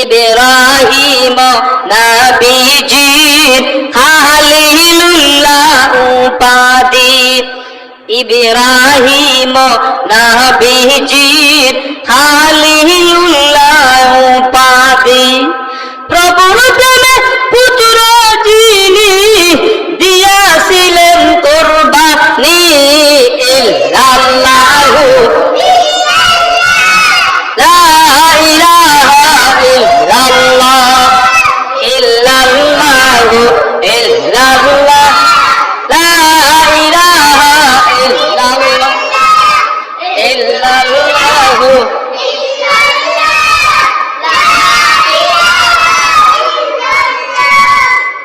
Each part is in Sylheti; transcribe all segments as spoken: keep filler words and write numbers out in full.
ইব্রাহিম নবীজির খালিলুল্লাহ উপাধি, ইব্রাহিম নবীজির খালিলুল্লাহ উপাধি। প্রভুর প্রেমে পুত্র যিনি দিয়াছিলেন কুরবানি। ইল্লাল্লাহু লা ইলাহা ইল্লাল্লাহ, ইল্লাল্লাহু ইল্লাল্লাহ, লা ইলাহা ইল্লাল্লাহ, ইল্লাল্লাহু।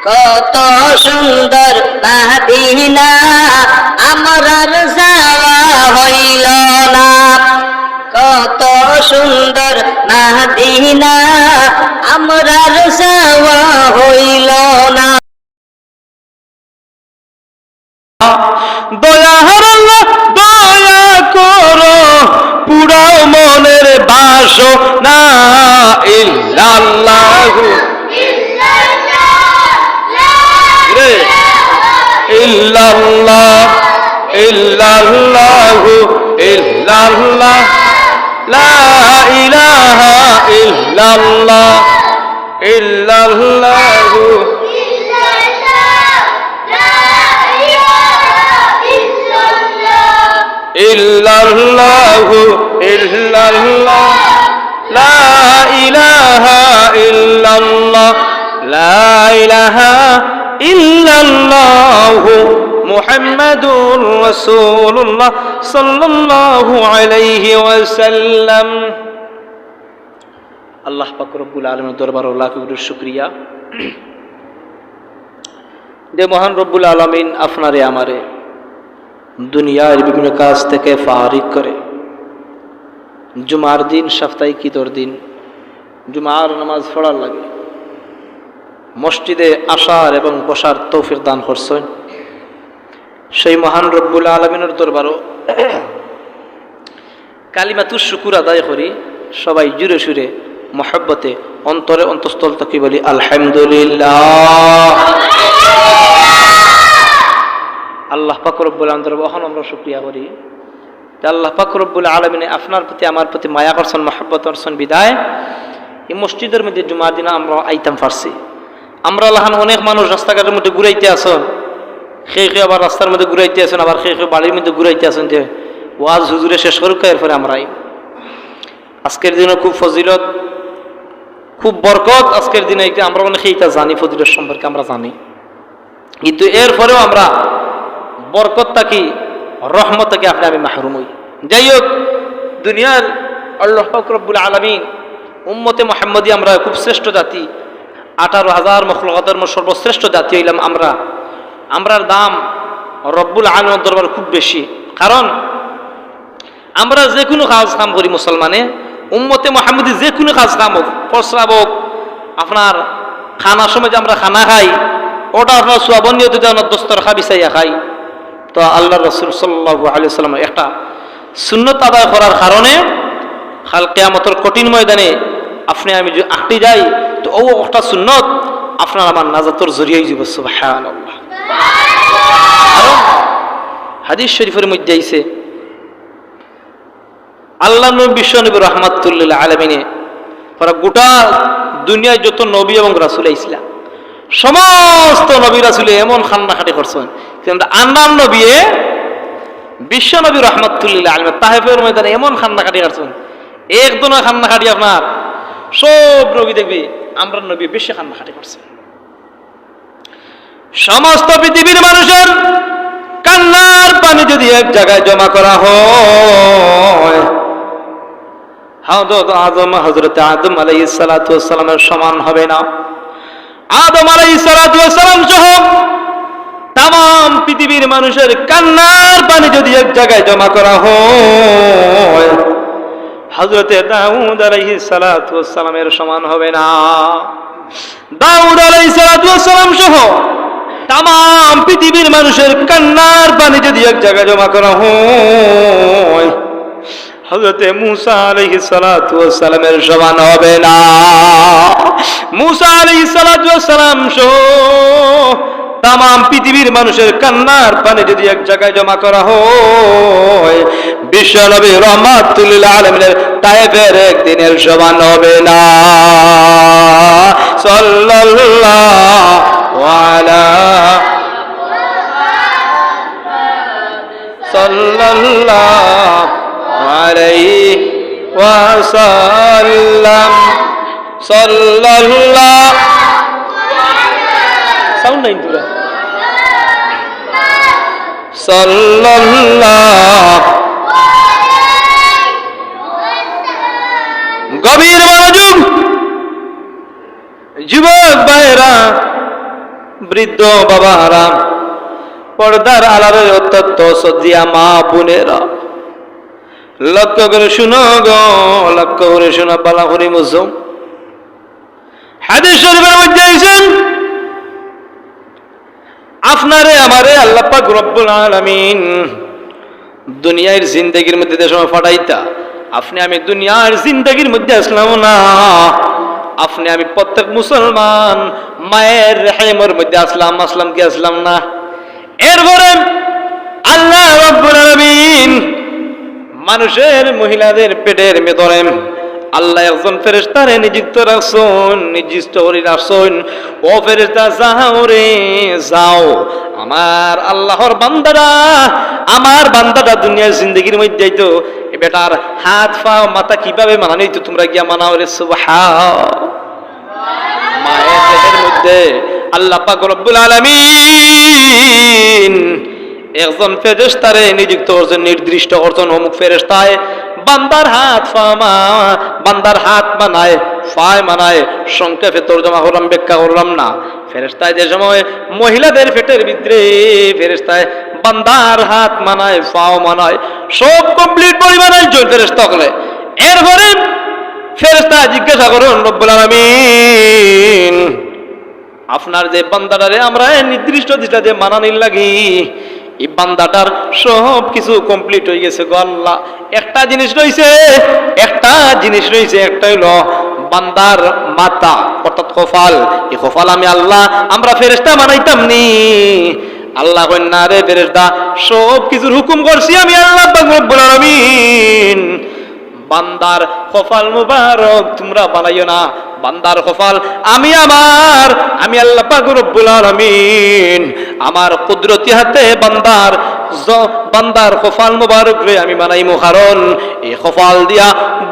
কত সুন্দর মাদিনা, আমরার যাওয়া হইল না। কত সুন্দর মাদিনা, আমরার যাওয়া হইল না। দয়ার আল্লাহ, দয়া করো, পুরাও মনের বাসনা। ইল্লাল্লাহু। রে। ইল্লাল্লাহ, ইল্লাল্লাহু, ইল্লাল্লাহ, লা ইলাহা ইল্লাল্লাহ, ইল্লাল্লাহু। ইল্লাল্লাহু ইল্লাল্লাহ, লা ইলাহা ইল্লাল্লাহ, লা ইলাহা ইল্লাল্লাহু মুহাম্মাদুর রাসূলুল্লাহ সাল্লাল্লাহু আলাইহি ওয়াসাল্লাম। আল্লাহ পাক রব্বুল আলামিনের দরবারো লাখ কোটি শুকরিয়া। যে মহান রব্বুল আলামিন আপনারে আমারে দুনিয়ার বিভিন্ন কাজ থেকে ফারিগ করে জুমার দিন, সাপ্তাহিক ঈদর দিন জুমার নামাজ পড়ার লাগি মসজিদে আসার এবং বসার তৌফিক দান করছইন, সেই মহান রব্বুল আলামিনের দরবারো কালিমাতুশ শুকুর আদায় করি, সবাই জুরে সুরে মহব্বতে অন্তরে অন্তঃস্থল থাকি বলি, আলহামদুলিল্লাহ। আল্লাহ পাক রব্বুল আলামিন দরবারো অখন আমরা শুকরিয়া করি। তে আল্লাহ পাক রব্বুল আলামিনে আপনার প্রতি, আমার প্রতি মায়া করছইন, মহব্বত করছইন বিদায় এই মসজিদর মধ্যে জুমার দিন আমরা আইতাম পারছি। আমরা লাখান অনেক মানুষ রাস্তাঘাটর মধ্যে ঘুরাইতে আছইন, কেউ কেউ আবার রাস্তার মধ্যে ঘুরাইতে আছইন, আবার কেউ কেউ বাড়ির মধ্যে ঘুরাইতে আছইন যে ওয়াজ হুজুরে শেষ করুক, এরপরে আমরা আইমু। আজকের দিনও খুব ফজিলত, খুব বরকত। আজকের দিনে একটা আমরা অনেকে এটা জানি, ফজিলত সম্পর্কে আমরা জানি, কিন্তু এরপরেও আমরা বরকত থাকি, রহমত থাকি আপনে আমি মাহরুম অই। যাই হোক, দুনিয়ার আল্লাহ পাক রব্বুল আলামিন, উম্মতে মুহাম্মদী আমরা খুব শ্রেষ্ঠ জাতি, আঠারো হাজার মখলুকাতর মধ্যে সর্বশ্রেষ্ঠ জাতি অইলাম আমরা। আমরার দাম রব্বুল আলামিনের দরবারো খুব বেশি, কারণ আমরা যে কুনু কাজ কাম করি মুসলমানে, উম্মতে মুহাম্মদী যে কুনু কাজ কাম অউক, প্রস্রাব অউক, আপনার খানার সময় যে আমরা খানা খাই, ওটা আপনার সওয়াবর নিয়তে যে আমরা দস্তরখান বিছাইয়া খাই, তো আল্লাহর রাসূল সাল্লাল্লাহু আলাইহি ওয়াসাল্লাম একটা সুন্নত আদায় করার কারণে কাল কিয়ামতর কঠিন ময়দানে আপনে আমি যদি আটকি যাই, তো অউ একটা সুন্নত আপনার আমার নাজাতর জরিয়া অইযিবো। সুবহানাল্লাহ। কারণ হাদিস শরীফর মধ্যে আইছে, আল্লাহর নবী, বিশ্ব নবী রহমাতুল্লিল আলামিনে, তারা গোটা দুনিয়ার যত নবী এবং রাসূল আইছলা, সমস্ত নবী রাসূলে এমন কান্নাকাটি করছইন, কিন্তু আন্নার নবীয়ে, বিশ্ব নবী রহমাতুল্লিল আলামিন, তায়েফর ময়দানে এমন কান্নাকাটি করছইন, এক ধরনের কান্নাকাটি আপনার সব নবী দেখবি, আমরার নবীয়ে বেশি কান্নাকাটি করছইন। সমস্ত পৃথিবীর মানুষের কান্নার পানি যদি এক জায়গায় জমা করা হয়, হযরত আদম, হযরত আদম আলাইহিস সালাতু ওয়াস সালামের সমান হবে না। আদম আলাইহিস সালাতু ওয়াস সালাম সহ তামাম পৃথিবীর মানুষের কান্নার পানি যদি এক জায়গায় জমা করা হয়, হযরতে দাউদ আলাইহিস সালাতু ওয়াস সালামের সমান হবে না। দাউদ আলাইহিস সালাতু ওয়াস সালাম সহ তামাম পৃথিবীর মানুষের কান্নার পানি যদি এক জায়গায় জমা করা হয়, হযরতে মুসা আলাইহিস সালাতু ওয়াস সালামের সমান হবে না। মুসা আলাইহিস সালাতু ওয়াস সালাম সহ তামাম পৃথিবীর মানুষের কান্নার পানি যদি এক জায়গায় জমা করা হয়, বিশ্বনবী রহমাতুল লিল আলামিনের তায়েফের একদিনের সমান হবে না। সাল্লাল্লাহু আলা সাল্লাল্লাহু আলাইহি ওয়াসাল্লাম। সাল্লাল্লাহু, সাউন্ড নাই তোরা। সাল্লাল্লাহু, গভীর মনোযোগ। যুবক ভাইরা, বৃদ্ধ বাবারা, পর্দার আড়ালের অত্যন্ত শ্রদ্ধেয় মা বোনেরা, লক্ষ্য করে শুনো গো, লক্ষ্য করে শুনো, ভালা করি বুঝো। হাদিস শরীফের মধ্যে আইছে, আপনারে আমারে আল্লাহ পাক রব্বুল আলামিন দুনিয়ার জিন্দেগির মধ্যে যে সময় পাঠাইতা, আপনে আমি দুনিয়ার জিন্দেগির মধ্যে আছলাম না। আপনে আমি প্রত্যেক মুসলমান মায়ের রেহেমর মধ্যে আছলাম, আছলাম কি আছলাম না? এরপরে আল্লাহ রব্বুল আলামিন মানুষের মহিলাদের পেটের ভিতরে আল্লাহ একজন ফেরেশতারে নিযুক্ত রাখছইন, নিযুক্ত করি রাখছইন। ও ফেরেশতা, যাও রে, যাও। আমার আল্লাহর বান্দাটা, আমার বান্দাটা দুনিয়ার জিন্দেগির মধ্যে তো এ বেটার হাত, পা, মাথা কিভাবে মানানি তো তোমরা গিয়া মানাও রে, সুবহান। মায়ের পেটের মধ্যে আল্লাহ পাক রব্বুল আলামিন একজন ফেরেশতারে নিযুক্ত করছইন, নির্দিষ্ট করছইন, অমুক ফেরেশতায় বান্দার হাত পা মা-, বান্দার হাত মানায়, পায় মানায়, সংক্ষেপে তর্জমা করলাম, ব্যাখ্যা করলাম না। ফেরেশতায় যে সময় মহিলাদের পেটের ভিতরে ফেরেশতায় বান্দার হাত মানায়, পাও মানায়, সব কমপ্লিট বডি বানাইছইন ফেরেশতা অকলে। এরপরে ফেরেশতা জিজ্ঞাসা করইন রব্বুল আলামিন, আপনার যে বান্দাটারে আমরা এই নির্দিষ্ট দিশা যে মানানির লাগি, এই বান্দাটার সব কিছু কমপ্লিট অই গেছে গো আল্লাহ। একটা জিনিস রইছে, একটা জিনিস রইছে, একটা অইলো বান্দার মাথা, অর্থাৎ কপাল। এই কপাল আমি আল্লাহ, আমরা ফেরেশতা বানাইতাম নি। আল্লাহ কইন, না রে ফেরেশতা, সব কিছুর হুকুম করছি আমি আল্লাহ পাক রব্বুল আলামিন। বান্দার কপাল মুবারক তোমরা বানাইও না। বান্দার কপাল আমি আমার, আমি আল্লাহ পাক রব্বুল আলামিন আমার কুদরতি হাতে বান্দার জ-, বান্দার কপাল মুবারকরে আমি বানাইমু, কারণ এই কপাল দিয়া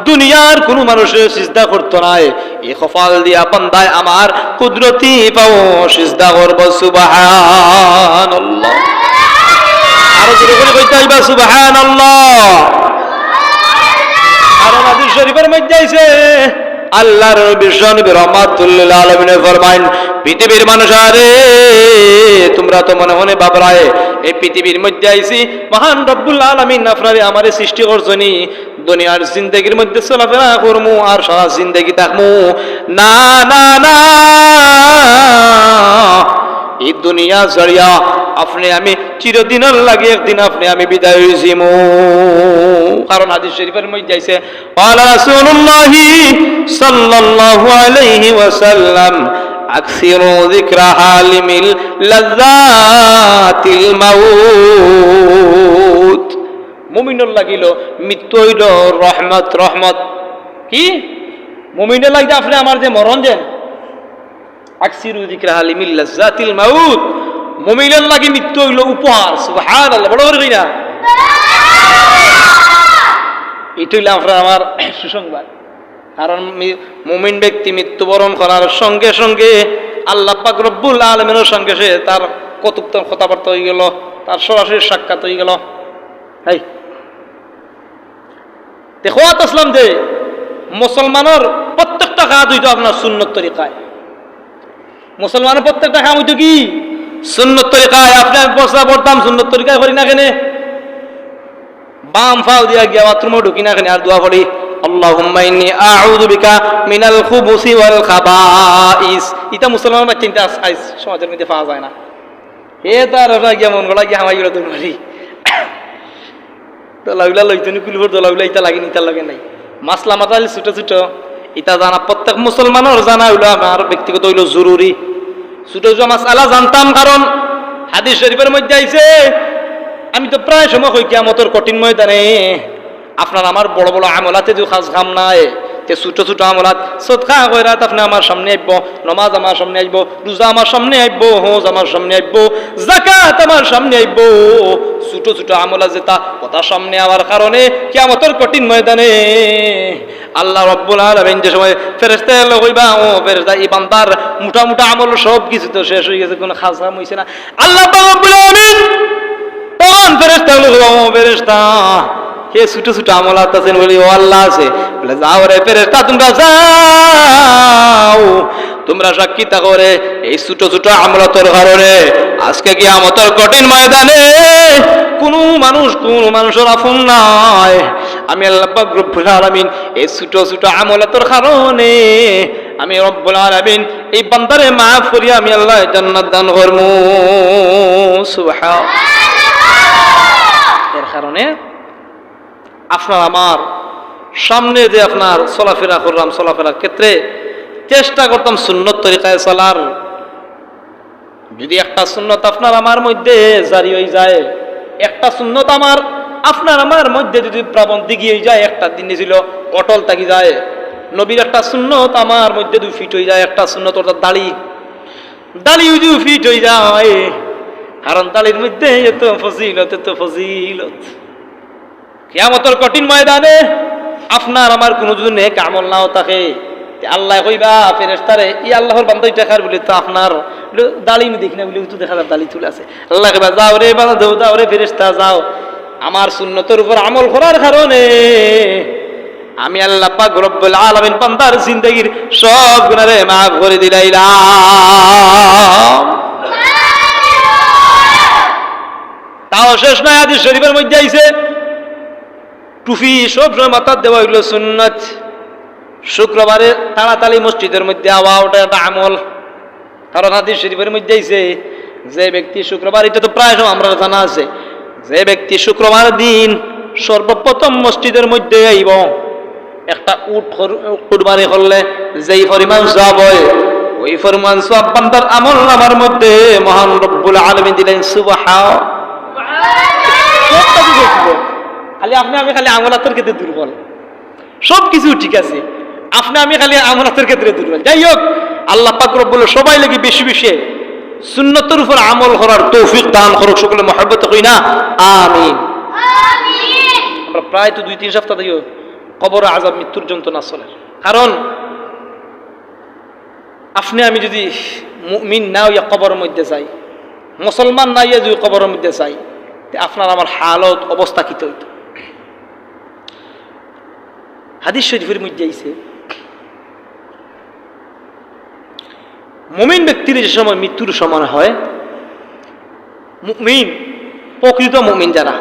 দুনিয়ার কুনু মানুষে সিজদা করতো নায়। এই কপাল দিয়া বান্দায় আমার কুদরতি পাও সিজদা করবো। সুবহানাল্লাহ। আরো জোরে করি কইতা অইবা, সুবহানাল্লাহ। আরো হাদিস শরীফের মধ্যে আইছে, আল্লাহর নবী বিশ্বনবী রহমাতুল্লিল আলামিনে ফরমাইন, পৃথিবীর মানুষ আরে, তোমরা তো মনে মনে ভাবরায়, এই পৃথিবীর মধ্যে আইছি, মহান রব্বুল আলামিন আপনারে আমারে সৃষ্টি করছইন নি, দুনিয়ার জিন্দেগির মধ্যে চলাফেরা করমু আর সারা জিন্দেগি থাকমু। না, না, না, এই দুনিয়া ছাড়িয়া আপনে আমি চিরদিনর লাগি একদিন আপনে আমি বিদায় অইযিমু। কারণ হাদিস শরীফের মধ্যে আইছে, قال رسول الله صلى الله عليه وسلم أكثروا ذكر حالم لذات الموت. মুমিনর লাগি অইলো মৃত্যু অইলো রহমত, রহমত। কি? মুমিনর লাগি আপনে আমার যে মরণ যেন, আকসিরু যিকরা হালিমিল লাজ্জাতিল মাউত, মুমিনর লাগি মৃত্যু অইলো উপহার। সুবহানাল্লাহ, বড় করি কই না? ইটা অইলো আপনার আমার সুসংবাদ। কারণ মি-, মুমিন ব্যক্তি মৃত্যুবরণ করার সঙ্গে সঙ্গে আল্লাহ পাক রব্বুল আলামিনের সঙ্গে সে তার কতুক্ত কথাবার্তা অইগেলো, তার সরাসরি সাক্ষাৎ অইগেলো। এই, তে কওয়াত আছলাম যে মুসলমানর প্রত্যেকটা কাজ অইতো আপনার সুন্নত তরিকায়। মুসলমানর প্রত্যেকটা কাম অইতো কি? সুন্নত তরিকায়। আপনে আমি পড়তাম সুন্নত তরিকায় করি না কেনে? বাম পাও দিয়া গিয়া বাথরুমো ঢুকি না কেনে আর দোয়া পড়ি, আল্লাহুম্মা ইন্নী আউযু বিকা মিনাল খুবুসি ওয়াল খাবাইস। ইতা মুসলমান বাচ্চা ইনতে আইজ সমাজর মধ্যে পাওয়া যায় না। হে তার ওরা গিয়া মন গড়া গিয়া হামাই গেলো দুর্বারি। দলাউলা লইতো নি, কুলুফর দলাউলা ইতা লাগে নি, ইতা লাগে নাই। মাসলা মাসাইল ছোট ছোট, ইতা জানা প্রত্যেক মুসলমানর জানা অইলো আমার ব্যক্তিগত অইলো জরুরি। ছোট ছোট মাসআলা জানতাম, কারণ হাদিস শরীফর মধ্যে আইছে, আমি তো প্রায় সময় কই, কিয়ামতর কঠিন ময়দানে আপনার আমার বড় বড় আমলাতে যদি কাজ কাম নাই, তে ছোট ছোট আমলাত, সদকা খয়রাত আপনে আমার সামনে আইবো, নমাজ আমার সামনে আইবো, রোজা আমার সামনে আইবো, হজ আমার সামনে আইবো, যাকাত আমার সামনে আইবো, ছোট ছোট আমলাত যেতা ওতা সামনে আওয়ার কারণে কিয়ামতর কঠিন ময়দানে আল্লাহ রব্বুল আলামিন যে সময় ফেরেশতা অকলরে কইবা, "ও ফেরেশতা, ই বান্দার মোটা মোটা আমল সব কিছু তো শেষ অই গেছে, কুনু কাজ কাম অইছে না।" আল্লাহ পাক রব্বুল আলামিন তখন ফেরেশতা অকলরে কইবা, "ও ফেরেশতা, হে ছোট ছোট আমলাত আছে?" বলে, "ও আল্লাহ আছে।" বলে, "যাও রে ফেরেশতা, তুমরা যাও, তুমরা সাক্ষী থাকো রে, এই ছোট ছোট আমলাতর কারণে আজকে কিয়ামতর কঠিন ময়দানে কুনু মানুষ কুনু মানুষর আপন নায়। আমি আল্লাহ পাক রব্বুল আলামিন এই ছোট ছোট আমলাতর কারণে আমি রব্বুল আলামিন এই বান্দারে মাফ করিয়া আমি আল্লাহ জান্নাত দান করমু।" সুবহান। এর কারণে আপনার আমার সামনে যে আপনার চলাফেরা করলাম, চলাফেরার ক্ষেত্রে চেষ্টা করতাম সুন্নত তরিকায় চলার। যদি একটা সুন্নত আপনার আমার মধ্যে জারি অই যায়, একটা সুন্নত আমার, আপনার আমার মধ্যে যদি প্রাবন্ধিক অই যায়, একটা দিন ছিল অটল থাকি যায়, নবীর একটা সুন্নত আমার মধ্যে যদি ফিট অই যায়, একটা সুন্নত অর্থাৎ দাড়ি, দাড়ি যদি ফিট অই যায়, কারণ দাড়ির মধ্যে এত ফজিলত, এত ফজিলত। কিয়ামতর কঠিন ময়দানে আপনার আমার কুনু যদি নেক আমল নাও থাকে, তে আল্লায় কইবা ফেরেশতারে, "ই আল্লাহর বান্দা ইটা কার?" বলে, "তো আপনার দাড়ি আমি দেখি না," বলে, "তো দেখা যার দাড়ি তুলে আছে।" আল্লায় কইবা, "যাও রে বান্দা, যাও, যাও রে ফেরেশতা, যাও, আমার সুন্নতর উপর আমল করার কারণে আমি আল্লাহ পাক রব্বুল আলামিন বান্দার জিন্দেগির সব গুনারে মাফ করি দিলাইলাম।" তাও শেষ নায়, হাদিস শরীফর মধ্যে আইছে, টুপি সব সময় মাথাত দেওয়া অইলো সুন্নত। শুক্রবারে তাড়াতাড়ি মসজিদর মধ্যে আওয়া, ওটা একটা আমল। কারণ হাদিস শরীফর মধ্যে আইছে, যে ব্যক্তি শুক্রবার, ইটা তো প্রায় সময় আমরার জানা আছে, যে ব্যক্তি শুক্রবার দিন সর্বপ্রথম মসজিদর মধ্যে আইবো, একটা উট কর-, কুরবানি করলে যেই পরিমাণ সওয়াব অয়, ওই পরিমাণ সওয়াব বান্দার আমল নামার মধ্যে মহান রব্বুল আলামিন দিলাইন। সুবহান। খালি আপনে আমি খালি আমলাতর ক্ষেত্রে দুর্বল, সব কিছু ঠিক আছে, আপনে আমি খালি আমলাতর ক্ষেত্রে দুর্বল। যাই হোক, আল্লাহ পাক রব্বুল সবাইর লাগি বেশি বেশি সুন্নতর উপর আমল করার তৌফিক দান করুক। সকলে মহব্বতে কই না, আমিন। আমরা প্রায় তো দুই তিন সপ্তাহ থাকি কবর আযাব, মৃত্যুর যন্ত্রণা চলে। কারণ আপনে আমি যদি মুমিন না অইয়া কবরর মধ্যে যাই, মুসলমান না অইয়া যদি কবরর মধ্যে যাই, তে আপনার আমার হালত অবস্থা কিতা অইতো? হাদিস শরীফর মধ্যে আইছে, মুমিন ব্যক্তির যে সময় মৃত্যুর সময় হয়, মুমিন, প্রকৃত মুমিন যারা,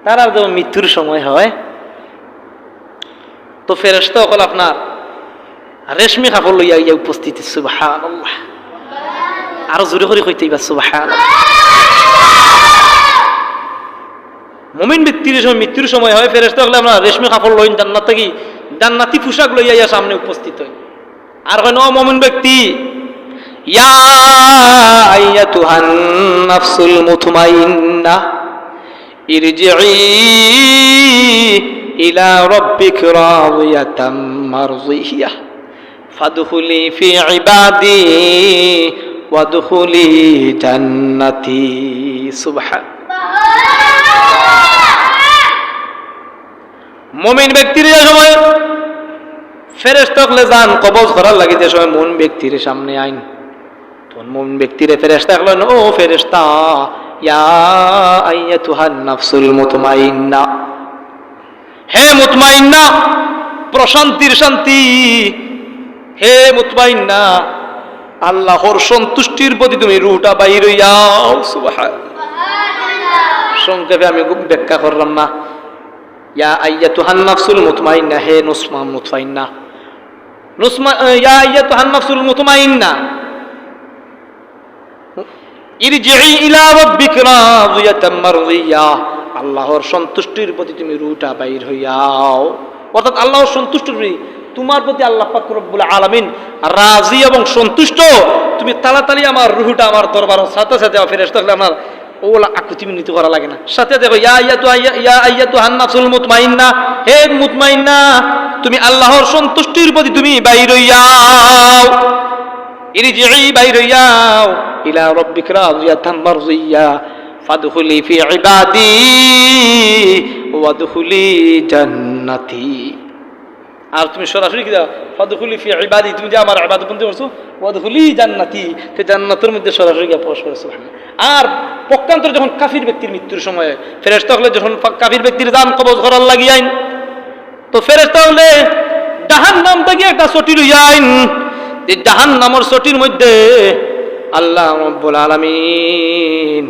তারার যখন মৃত্যুর সময় হয়, তো ফেরেশতা অকল আপনার রেশমি কাপড় লইয়া আইয়া উপস্থিত। সুবহানাল্লাহ। আরো জোরে করি কইতে অইবা, সুবহানাল্লাহ। মুমিন ব্যক্তির যখন মৃত্যুর সময় হয়, ফেরেশতা অকলে আপনার রেশমি কাপড় লইন, জান্নাত থাকি জান্নাতি পোশাক লইয়া আইয়া সামনে উপস্থিত হয়। আর কইন, "ও মুমিন ব্যক্তি, ইয়া আইয়াতুহান নাফসুল মুতমাইন্না, ইরজিই ইলা রাব্বিক রাদিয়াতাম মারদিয়া, ফাদখুলি ফি ইবাদি ওয়াদখুলি জান্নাতি।" সুবহান। মুমিন ব্যক্তির যে সময় ফেরেশতা অকলে যান কবজ করার লাগি, যে সময় মুমিন ব্যক্তির সামনে আইন, তখন মুমিন ব্যক্তিরে ফেরেশতা অকলে কইন, "ও ফেরেশতা, ইয়া আইয়াতুহান নাফসুল মুতমাইন্না, হে মুতমাইন্না, প্রশান্তির শান্তি, হে মুতমাইন্না, আল্লাহর সন্তুষ্টির প্রতি তুমি রুহটা বাইর অইয়াও।" সুবহান। সংক্ষেপে আমি খুব ব্যাখ্যা করলাম না। ইয়া আইয়াতুহান নাফসুল মুতমাইন্না, হে নুসমা মুতমাইন্না, নুসমা, ইয়া আইয়াতুহান নাফসুল মুতমাইন্না, ইরজিই ইলা রাব্বিক রাদিয়াতাম মারদিয়া, আল্লাহর সন্তুষ্টির প্রতি তুমি রুহটা বাইর হইয়াও। অর্থাৎ আল্লাহর সন্তুষ্টির প্রতি, তোমার প্রতি আল্লাহ পাক রব্বুল আলামিন রাজি এবং সন্তুষ্ট। তুমি তাড়াতাড়ি আমার রুহটা আমার দরবারর সাথে সাথে ফেরেশতা অকলে আপনার ওলা আকুতি মিনতি করা লাগে না, সাথে দেখো, ইয়া আইয়াতু-, ইয়া, ইয়া আইয়াতুহান নাফসুল মুতমাইন্না, হে মুতমাইন্না, তুমি আল্লাহর সন্তুষ্টির প্রতি তুমি বাইর হইয়াও। ইরজিই, বাইর হইয়াও, ইলা রাব্বিকি রাদিয়াতাম মারদিয়া, ফাদখুলি ফি ইবাদি ওয়াদখুলি জান্নাতি। আর তুমি সরাসরি কিতা? ফাদখুলি ফি ইবাদি, তুমি যে আমার ইবাদত বন্দি করছো, ওয়াদখুলি জান্নাতি, তে জান্নাতের মধ্যে সরাসরি গিয়া প্রবেশ করছো। আর পক্ষান্তরে যখন কাফির ব্যক্তির মৃত্যুর সময় ফেরেশতা অকলে যখন ফা-, কাফির ব্যক্তির জান কবজ করার লাগিয়াইন, তো ফেরেশতা অকলে জাহান্নাম থাকি একটা সটি লইয়াইন, যে জাহান্নামর সটির মধ্যে আল্লাহ রাব্বুল আলামিন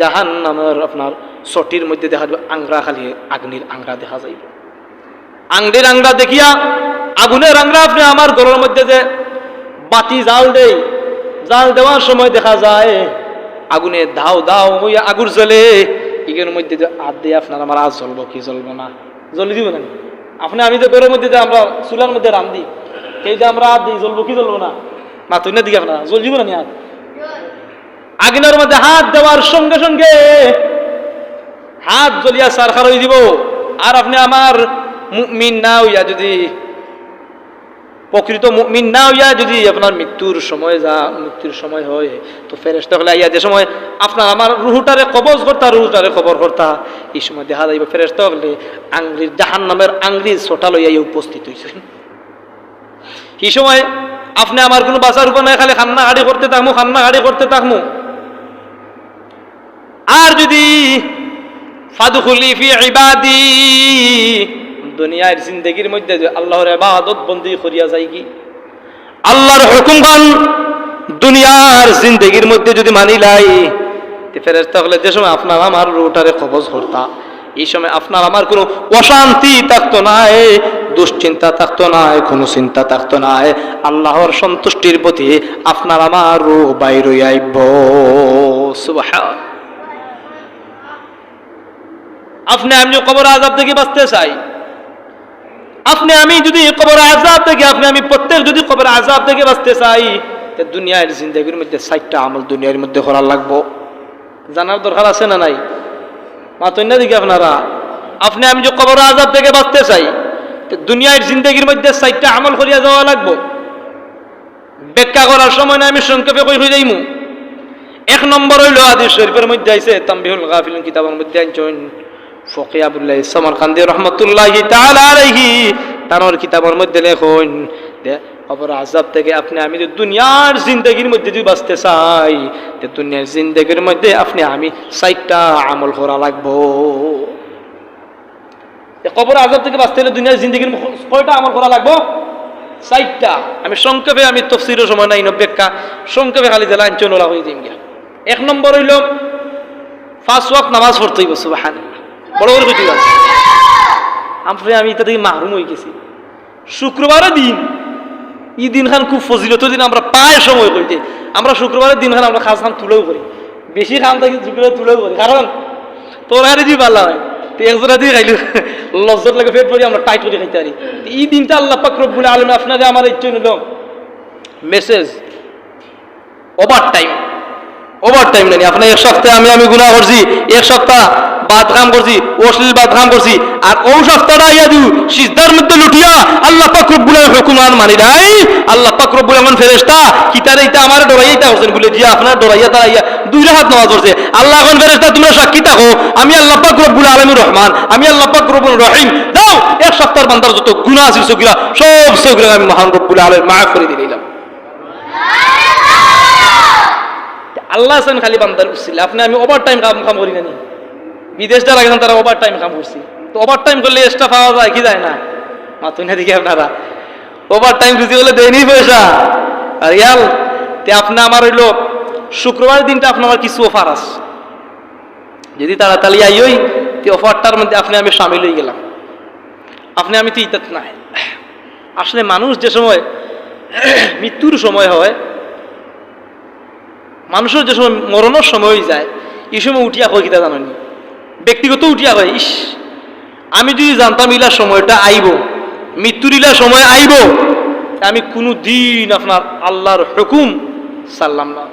জাহান্নামর আপনার সটির মধ্যে দেখা যাইবো আংরা, খালি আগুনের আংরা দেখা যাইবো। আংড়ির আংরা দেখিয়া আগুনের আংরা আপনে আমার ঘরর মধ্যে যে বাতি জাল দেই, জাল দেওয়ার সময় দেখা যায় আগুনে দাউ দাউ অইয়া আগুর জ্বলে, ইগুর মধ্যে যে আত দেই আপনার আমার আত জ্বলবো কি জ্বলবো না? জ্বলি দিবো না নি? আপনে আমি যে ঘরর মধ্যে যে আমরা চুলার মধ্যে রান্ধি, এই যে আমরা আত দেই জ্বলবো কি জ্বলবো না? মাতুন না দেখি আপনারা, জ্বলি দিবো না নি আত? আগুনের মধ্যে হাত দেওয়ার সঙ্গে সঙ্গে হাত জ্বলিয়া ছারখার অই দিবো। আর আপনে আমার মুমিন না অইয়া যদি, প্রকৃত মুমিন না অইয়া যদি আপনার মৃত্যুর সময় যা, মৃত্যুর সময় হয়, তো ফেরেশতা অকলে আইয়া যে সময় আপনার আমার রুহটারে কবজ করতা, রুহটারে কবজ করতা, ই সময় দেখা যাইবো ফেরেশতা অকলে আংড়ির, জাহান্নামের আংড়ির সটা লইয়া উপস্থিত অইছে। ই সময় আপনে আমার কুনু বাঁচার উপায় নাই, খালি কান্নাকাটি করতে থাকমু, কান্নাকাটি করতে থাকমু। আর যদি ফাদখুলি ফি ইবাদি, দুনিয়ার জিন্দেগির মধ্যে যে আল্লাহর ইবাদত বন্দি করিয়া যাইগি, আল্লাহর হুকুমখান দুনিয়ার জিন্দেগির মধ্যে যদি মানিলাই, তে ফেরেশতা অকলে যে সময় আপনার আমার রুহটারে কবজ করতা, ই সময় আপনার আমার কুনু অশান্তি থাকতো নায়, দুশ্চিন্তা থাকতো নায়, কুনু চিন্তা থাকতো নায়। আল্লাহর সন্তুষ্টির প্রতি আপনার আমার রুহ বাইর অইয়া আইবো। সুবহান। আপনে আমি কবর আযাব থাকি বাঁচতে চাই, আপনে আমি যদি কবর আযাব থাকি, আপনে আমি প্রত্যেক যদি কবর আযাব থাকি বাঁচতে চাই, তে দুনিয়ার জিন্দেগির মধ্যে চাইরটা আমল দুনিয়ার মধ্যে করা লাগবো। জানার দরকার আছে না নাই? মাতইন না দেখি আপনারা। আপনে আমি যদি কবর আযাব থাকি বাঁচতে চাই, তে দুনিয়ার জিন্দেগির মধ্যে চাইরটা আমল করিয়া যাওয়া লাগবো। ব্যাখ্যা করার সময় না, আমি সংক্ষেপে কই কই যাইমু। এক নম্বর অইলো, হাদিস শরীফের মধ্যে আইছে, তানবীহুল গাফিলিন কিতাবর মধ্যে আনছইন, ফকিহ আবুল্লাহ সামারকান্দি রহমতুল্লাহি তাআলা আলাইহি, তানর কিতাবর মধ্যে লেখইন যে কবর আযাব থাকি আপনে আমি যদি দুনিয়ার জিন্দেগির মধ্যে যদি বাঁচতে চাই, তে দুনিয়ার জিন্দেগির মধ্যে আপনে আমি চাইরটা আমল করা লাগবো। এ কবর আযাব থাকি বাঁচতে অইলে দুনিয়ার জিন্দেগির মধ্যে কয়টা আমল করা লাগবো? চাইরটা। আমি সংক্ষেপে, আমি তফসিরর সময় নাই, ইনো ব্যাখ্যা সংক্ষেপে খালি যেলা আনছইন ওলা কই দিমু গিয়া। এক নম্বর অইলো পাঁচ ওয়াক্ত নামাজ পড়তে অইবো। সুবহানাল্লাহ। বড় করি কইতে অইবো। আপনে আমি ইতা থাকি মাহরুম অই গেছি। শুক্রবারর দিন, ই দিনখান খুব ফজিলতর দিন, আমরা প্রায় সময় কই যে আমরা শুক্রবারর দিনখান আমরা কাজখান তুলাও করি, বেশি কাম থাকি শুক্রবার তুলাও করি, কারণ তরকারি দি ভালা অয়, তে এক জোড়া দি খাইলে লজ্জত লাগে, পেট ভরি আমরা টাইট করি খাইতে পারি। তে ই দিনটা আল্লাহ পাক রব্বুল আলামিন আপনারে আমারে ইচ্ছা অইলো message, over time, over time নানি। আপনে এক সপ্তাহে আমি, আমি গুনাহ করছি, এক সপ্তাহ বাদ কাম করছি, অশ্লীল বাদ কাম করছি, আর অউ সপ্তাহটা আইয়া দিউ সিজদার মধ্যে লুটিয়া আল্লাহ পাক রব্বুল আলামিন হুকুম আর মানি নাই। আল্লাহ পাক রব্বুল আলামিন ফেরেশতা কিতারে ইতা আমারে ডরাইয়া ইতা করছইন, বুলে জি আপনারে ডরাইয়া তারা আইয়া দুই রাকাত নামাজ পড়ছে। আল্লাহ কইন ফেরেশতা তুমরা সাক্ষী থাকো, আমি আল্লাহ পাক রব্বুল আলামিন রহমান, আমি আল্লাহ পাক রব্বুল রহিম। যাও এক সপ্তাহর বান্দার যত গুনাহ আছিল সগীরা, সব সগীরা আমি মহান রব্বুল আলামিন মাফ করি দিলাম। আল্লাহ আছেন খালি বান্দার উসিলা। আপনে আমি ওভার টাইম কাম, কাম করি না নি? বিদেশ যারা গেছেন তারা ওভার টাইম কাম করছি। তো ওভার টাইম করলে এক্সট্রা পাওয়া যায় কি যায় না? মাতইন না দেখি আপনারা। ওভার টাইম রুজি করলে দেয়নি পয়সা। আর ইয়াল, তে আপনে আমার অইলো শুক্রবার দিনটা আপনে আমার কিছু অফার আছে। যদি তাড়াতাড়ি আইওই, তে অফারটার মধ্যে আপনে আমি সামিল অই গেলাম। আপনে আমি তো ইতাত নাই। আসলে মানুষ যে সময় মৃত্যুর সময় হয়, মানুষর যে সময় মরণর সময় অই যায়, ই সময় উঠিয়া কয় কিতা জানইন নি? ব্যক্তিগত উঠিয়া কয়, "ইস, আমি যদি জানতাম ইলা সময়টা আইবো, মৃত্যুর ইলা সময় আইবো, তে আমি কুনুদিন আপনার আল্লাহর হুকুম ছাড়লাম না,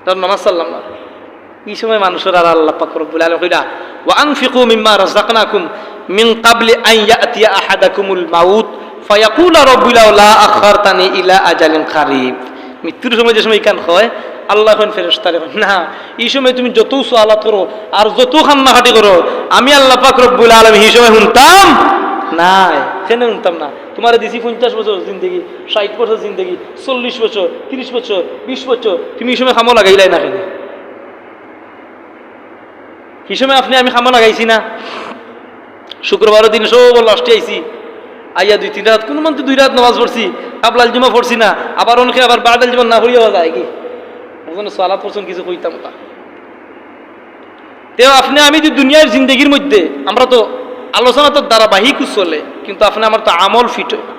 তার নামাজ ছাড়লাম না।" ই সময় মানুষর আর আল্লাহ পাক রব্বুল আলামিন কইরা, "ওয়া আনফিকু মিম্মা রাযাকনাকুম মিন ক্বাবলি আন ইয়াতিয়া আহাদাকুমুল মাউত ফায়াকুলা রাব্বি লাউলা আখখারতানি ইলা আজালিন কারীব।" মৃত্যুর সময় যে সময় ইখান কয়, আল্লাহ কইন ফেরেশতারে, কইন, "না, ই সময় তুমি যত সওয়ালাত করো আর যত কান্নাকাটি করো, আমি আল্লাহ পাক রব্বুল আলামিন হি সময় হুনতাম না, কেনে হুনতাম না? তুমারে দিছি পঞ্চাশ বছর জিন্দেগি, ষাইট বছর জিন্দেগি, চল্লিশ বছর, ত্রিশ বছর, বিশ বছর, তুমি ই সময় কামো লাগাইলায় না কেনে?" হি সময় আপনে আমি কামো লাগাইছি না? শুক্রবারর দিন সব লাস্টে আইছি, আইয়া দুই তিন রাত, কুনু মানতে দুই রাত নামাজ পড়ছি, কাবলাল জুমা পড়ছি না, আবার অনেকে আবার বাদাল জুমা না পড়িয়া যায় কি? একজন সওয়ালাত করছইন, কিছু কইতাম তা। তেও আপনে আমি যে দুনিয়ার জিন্দেগির মধ্যে, আমরা তো আলোচনা তো ধারাবাহিক চলে, কিন্তু আপনে আমার তো আমল ফিট অয় না।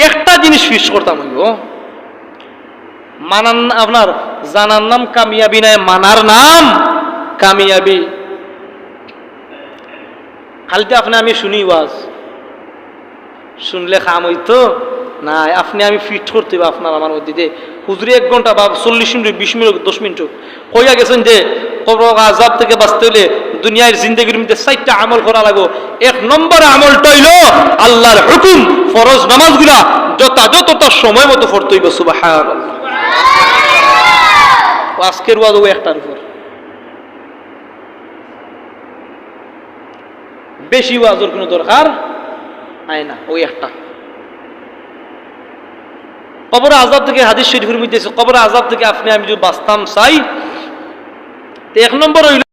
একটা জিনিস ফিট করতাম অইবো, মানার না-, আপনার জানার নাম কামিয়াবি নায়, মানার নাম কামিয়াবি। খালি তো আপনে আমি শুনি ওয়াজ, শুনলে কাম অইতো না। আপনে আমি ফিট করতে অইবো আপনার আমার মধ্যে যে হুজুরে এক ঘন্টা বা চল্লিশ মিনিট, বিশ মিনিট, দশ মিনিট কইয়া গেছইন যে কবর আযাব থাকি বাঁচতে অইলে দুনিয়ার জিন্দেগির মধ্যে চাইরটা আমল করা লাগবো। এক নম্বর আমলটা অইলো আল্লাহর হুকুম, ফরজ নামাজগুলা যথাযথ তার সময় মতো পড়তে অইবো। সুবহানাল্লাহ। ও আজকের ওয়াজ অউ একটার উপর, বেশি ওয়াজর কুনু দরকার নাই না, অউ একটা। কবর আযাব থাকি, হাদিস শরীফর মধ্যে আছে, কবর আযাব থাকি আপনে আমি যদি বাঁচতাম চাই, তে এক নম্বর অইলো